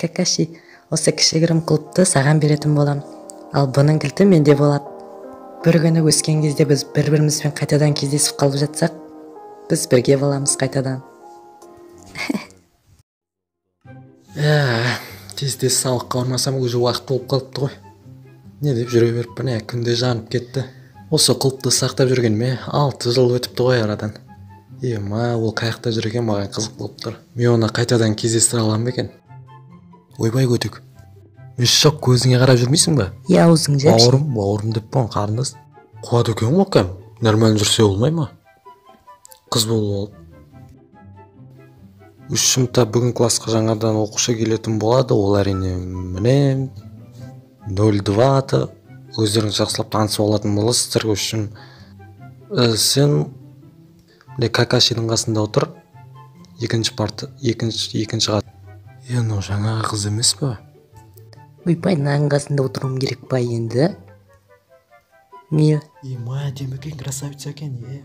Какаши, осы кішігірім құлыпты саған беретін болам. Ал бұның кілті менде болады. Бір күні өскен кезде біз бір-бірімізбен қайтадан кездесіп қалып жатсақ, біз бірге боламыз қайтадан. Тез-тез сабаққа бармасам уже уақыт болып қалыпты ғой. Не деп жүре беріппін, күнде жанып кетті. Осы құлыпты сақтап жүргеніме 6 жыл өтіпті ғой арадан. Ема, ол қаяқта жүр екен, маған қызық болып тұр. Мен оны қайтадан кездестіре аламын ба екен? Ойбай көтек. Мешок, көзіңе қарап жүрмейсің ба? Е, аузың жапшы. Бауырым, бауырым деп пон, қарындас. Қуады екен ғой кәм. Нормально жүрсе болмай ма? Қыз болып алып. 3 сыныпта бүгін классқа жаңадан оқушы келетін болады. Ол әрине міне 02 аты. Өздеріңіз жақсылап танысып алатын боласыздар. Үшін сен міне Какашидің қасында отыр. Екінші парта, екінші қат. Мынау жаңағы қыз емес па? Ойбай, мынаның қасында отыруым керек па енді? Мил. Ема, әдемі екен, красавица екен, е.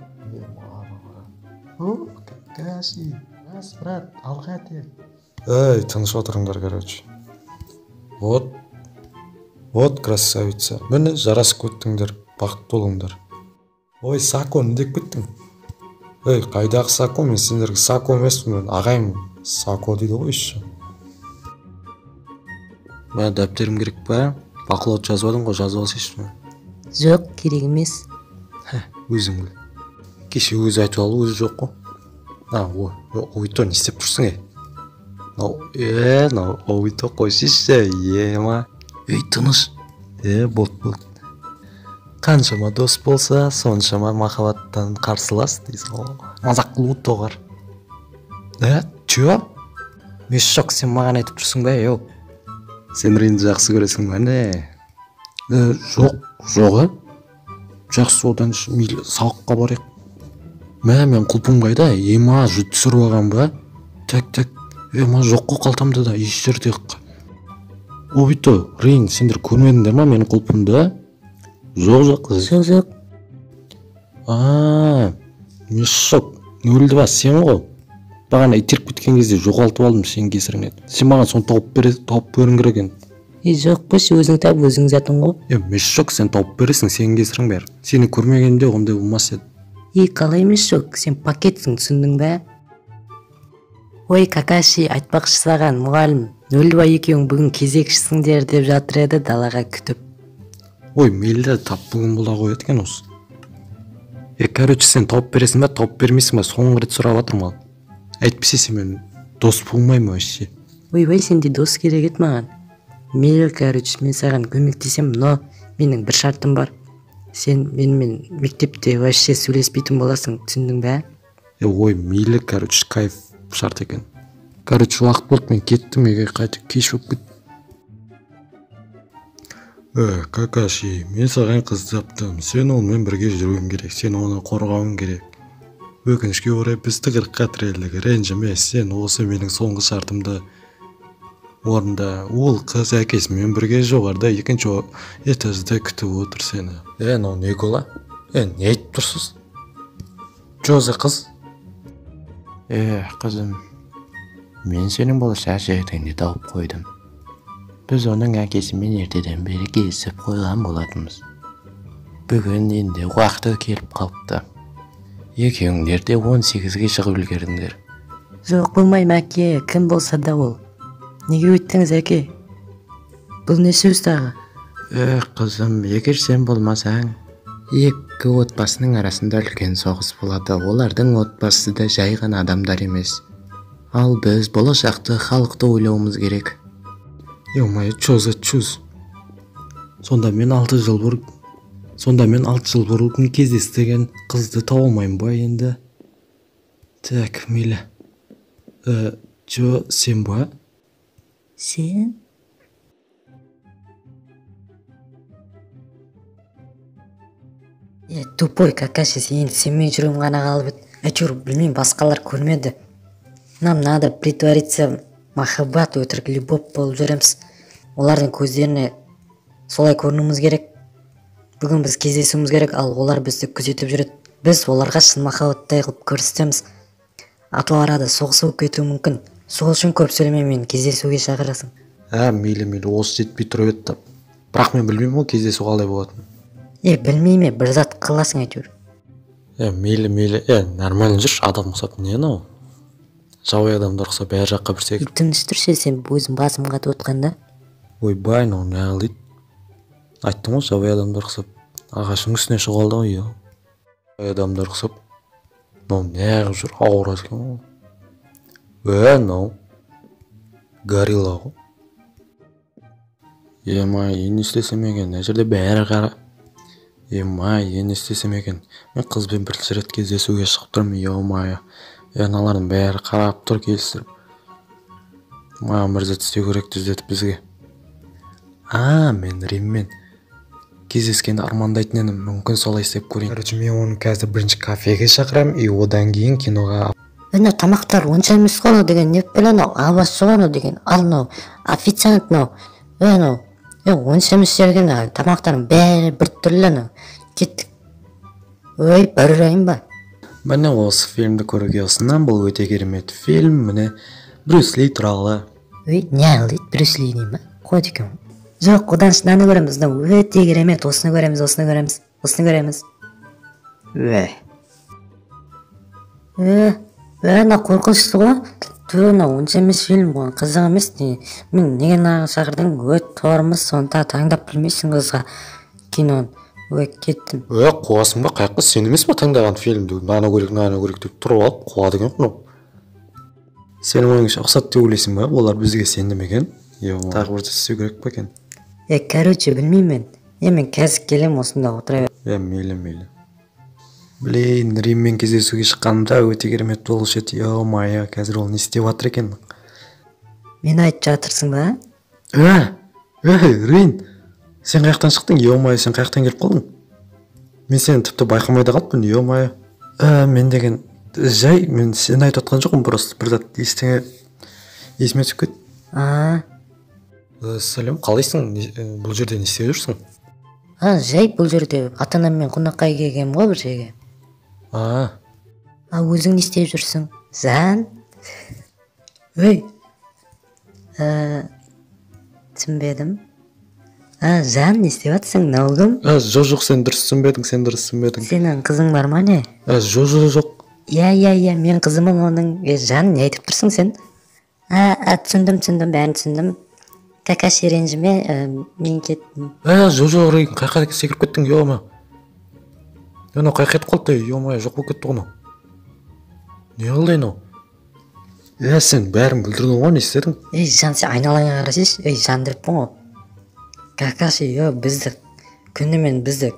О, Какаши, рас, брат, алға тек. Эй, тыныш отырыңдар, короче. Вот, вот красавица. Міне жарасып кеттіңдер, бақытты болыңдар. Ой, Сако, не деп кеттің? Эй, қайдағы Сако, мен сендерге Сако емеспін, мен ағайым Сако дейді ғой еще. Мә, дәптерім керек па? Бақылауды жазып алдың ғой, жазып алсайшы. Жоқ, керек емес. Хә, өзің біл. Кеше өзі айтып алды, өзі жоқ қой. А, ой, Обито, не істеп тұрсың, ей? Мынау, мынау Обито қойсайшы, ема. Ей, тыныш. Болды, болды. Қаншама дос болса, соншама махаббаттан қарсылас дейсің ғой. Мазақ қылу доғар. Чё? Мешок, сен маған айтып тұрсың ба, ей? Сен Ринді жақсы көресің ба, не? Жоқ, жоқ, ә? Жақсы, одан мейлі сабаққа барайық. Мә, мен құлпым қайда? Ема, жүз түсіріп алған ба? Так, так. Ема, жоқ қой қалтамда да, еш жерде жоқ. Обито, Рин, сендер көрмедіңдер ма менің құлпымды? Жоқ, жоқ. Жоқ, жоқ. А, мешок, 02 сен ғой. Бағана итеріп кеткен кезде жоғалтып алдым сенің кесіріңнен. Сен маған соны тауып беруің керек енді. Жоқ, қойшы, өзің тап, өзің затың ғой. Мешок, сен тауып бересің, сенің кесірің бәрі. Сені көрмегенде ондай болмас еді. Қалай мешок, сен пакетсің, түсіндің бе? Ой, Какаши, айтпақшы саған, мұғалім, 02 екеуің бүгін кезекшісіңдер деп жатыр еді далаға күтіп. Ой, мейлі, тап бүгін бола қояды екен осы. Короче, сен тауып бересің бе, тауып бермейсің бе, соңғы рет сұрап жатырмын ал. Әйтпесе сен мен дос болмаймын вообще. Ойбай, сенде дос керек еді маған. Мейлі, короче, мен саған көмектесемін, но менің бір шартым бар. Сен менімен мектепте вообще сөйлеспейтін боласың, түсіндің бе? Ой, мейлі, короче, кайф шарт екен. Короче, уақыт болды, мен кеттім үйге, қайтып кеш болып кетті. Какаши, мен саған қыз таптым. Сен онымен бірге жүруің керек, сен оны қорғауың керек. Өкінішке орай біз тығырыққа тірелдік. Ренжіме, сен осы менің соңғы шартымды орында. Ол қыз әкесімен бірге жоғарыда екінші этажда күтіп отыр сені. Мынау не кола? Не айтып тұрсыз? Чё за қыз? Қызым, мен сенің болашақ жігітіңді тауып қойдым. Біз оның әкесімен ертеден бері келісіп қойған болатынбыз. Бүгін енді уақыты келіп қалыпты. Екеуіңдер де 18-ге шығып үлгердіңдер. Жоқ, болмаймын, әке, кім болса да ол. Неге өйттіңіз, әке? Бұл не сөз тағы? Қызым, егер сен болмасаң, екі отбасының арасында үлкен соғыс болады. Олардың отбасы да жай ғана адамдар емес. Ал біз болашақты, халықты ойлауымыз керек. Ё-моё, чё за чуз? Сонда мен 6 жыл бұрын, сонда мен 6 жыл бұрын кездестірген қызды таба алмаймын ба енді? Так, мейлі. Чё, сен ба? Сен? Тупой Какаши, сен енді сенмен жүруім ғана қалып еді. Әйтеуір, білмеймін, басқалар көрмеді. Нам надо притвориться махаббат, өтірік любовь болып жүреміз. Олардың көздеріне солай көрінуіміз керек. Бүгін біз кездесуіміз керек, ал олар бізді күзетіп жүреді. Біз оларға шын махаббаттай қылып көрсетеміз. Ату арада соғыс болып кетуі мүмкін. Сол үшін көп сөйлемей мені кездесуге шақырасың. Ә, мейлі, мейлі, осы жетпей тұр еді да. Бірақ мен білмеймін ғой кездесу қалай болатынын. Е, білмей ме, бір зат қыласың әйтеуір. Е, мейлі, мейлі, е, нормально жүрші, адам ұқсап не анау? Жабайы адамдар ұқсап бәр жаққа бір секіріп. Тыныш тұршы сен, өзім басым қатып отқанда. Ойбай, мынау неғыл дейді? Айттым ғой, жабайы адамдар ұқсап ағаштың үстіне шығып алды ғой, е. Жабайы адамдар ұқсап мынау неғып жүр, ауырады екен ғой. Е, мынау горилла ғой. Ема, не істесем екен, мына жерде бәрі қара. Ема, не істесем екен? Мен қызбен бірінші рет кездесуге шығып тұрмын, ё-моё. Е, мыналардың бәрі қарап тұр келістіріп. Маған бір зат істеу керек түзетіп бізге. А, мен Риммен кездескенді армандайтын едім, мүмкін солай істеп көрейін. Короче, мен оны қазір бірінші кафеге шақырамын, и одан кейін киноға. Мына тамақтар онша емес қой анау деген, не бәле анау, абасы ғой анау деген, ал мынау официант мынау, е анау, е онша емес жер екен, тамақтардың бәрі біртүрлі анау. Кеттік. Ой, бір ұрайын ба? Міне осы фильмді көруге ұсынамын, бұл өте керемет фильм, міне Брюс Ли туралы. Ой, не дейді, Брюс Ли дей ма? Қойды екен ғой. Жоқ, одан мынаны көреміз, мынау өте керемет, осыны көреміз, осыны көреміз, осыны көреміз. Уә. Е, мына қорқынышты ғой. Ту, мынау онша емес фильм ғой, қызық емес. Не, мен неге мынаған шақырдың? Өт тормыз, соны таңдап білмейсің қызға киноны. Ой, кеттім. Е, қуасың ба? Қаяққа сен емес па таңдаған фильмді? Мынаны көрейік, мынаны көрейік деп тұрып алып қуады екен мынау. Сенің ойыңша ұқсат деп ойлайсың ба? Олар бізге сенді ме екен? Е, тағы бір істеу керек па екен? Е, короче, білмеймін мен. Е, мен қазір келемін, осында отыра бер. Е, мейлі, мейлі. Блин, Риммен кездесуге шыққанымда өте керемет болушы еді. Ё-моё, қазір ол не істеп жатыр екен? Мен айтып жатырсың ба? Е, е, Рин, сен қаяқтан шықтың? Ё-моё, сен қаяқтан келіп қалдың? Мен сені тіпті байқамай да қалыппын, ё-моё. Ә, мен деген жай, мен сені айтып жатқан жоқпын, просто бір зат ештеңе есіме түсіп кетті. А, Сәлем, қалайсың? Бұл жерде не істеп жүрсің? А, жай бұл жерде ата-анаммен қонаққа келгенмін ғой бір жерге. А, А өзің не істеп жүрсің? Жан? Ой. Ә, түсінбедім. А, Жан, не істеп жатсың? Мынау кім? Ә, жоқ, жоқ, сен дұрыс түсінбедің, сен дұрыс түсінбедің. Сенің қызың бар ма не? Ә, жоқ, жоқ, жоқ. Иә, иә, иә, мен қызымын оның. Е, Жан, не айтып тұрсың сен? А, а, түсіндім, түсіндім, бәрін түсіндім. Какаши, ренжіме, мен кеттім. Ә, жоқ, жоқ, Рин, қаяққа секіріп кеттің, ё-моё. Мынау қаяққа кетіп қалды, ё-моё, жоқ болып кетті ғой мынау. Не қылды мынау? Е, сен бәрін бүлдірдің ғой, не істедің? Ей, Жан, сен айналаңа қарасайшы. Ей, Жан деппін ғой. Какаши, е, бізді күнімен бізді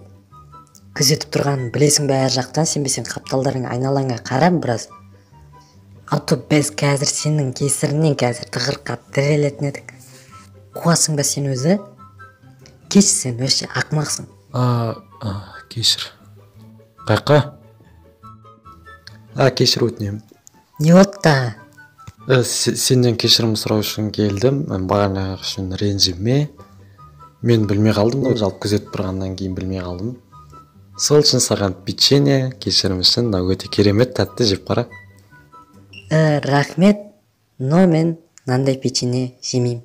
күзетіп тұрғанын білесің бе ар жақтан, сенбесең қапталдарың айналаңа қара біраз. А то біз қазір сенің кесірінен қазір тығырыққа тірелетін едік. Қуасың ба сен өзі? Кеш, сен вообще ақымақсың. А, а, кешір. Қаяққа? А, кешір өтінемін. Не болды тағы? Ә, сенден кешірім сұрау үшін келдім. Бағанағы үшін ренжіме. Мен білмей қалдым ғой, жалпы күзетіп тұрғаннан кейін білмей қалдым. Сол үшін саған печенье, кешірім үшін, мынау өте керемет, тәтті, жеп қара. Ә, рахмет, но мен мынандай печенье жемеймін.